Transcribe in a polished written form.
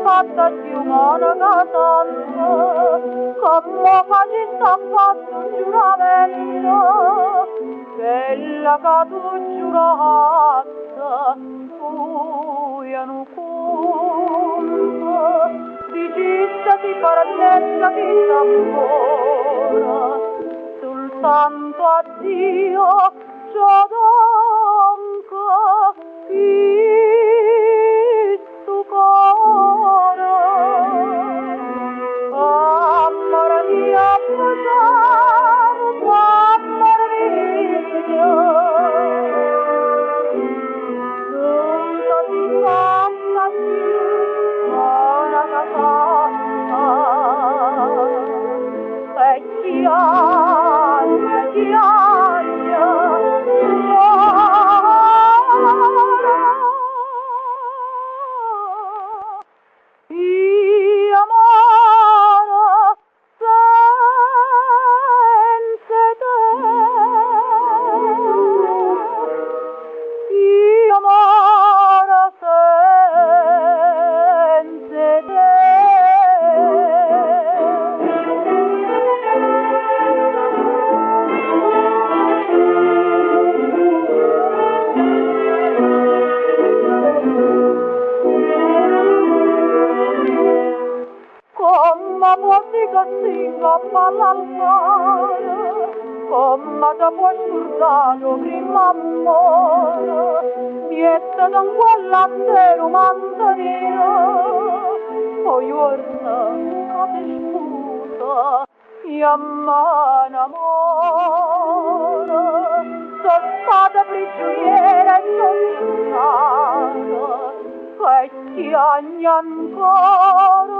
fatta cchiù monaca santa, comme faciste a fa' 'stu giuramento, chella ca tu giuraste fuje nu cunto, diciste si fernesce chist'ammore, sultanto a Dio ce 'o dongo chistu core. Ammore mio, bugiardo, ammore mio, nun te si' fatta cchiù monaca santa. E chiagne, chiagne ancora. Io moro senza 'e te. Io moro senza 'e te. Comme può dì che sì 'ncopp' all'altare, comme te può scurdà d' 'o primmo ammore, miettete 'ncuollo a te nu manto niro, 'o juorno ca te spusa io me ne moro. So' stata prigioniera e so' turnata, e chiagno ancora.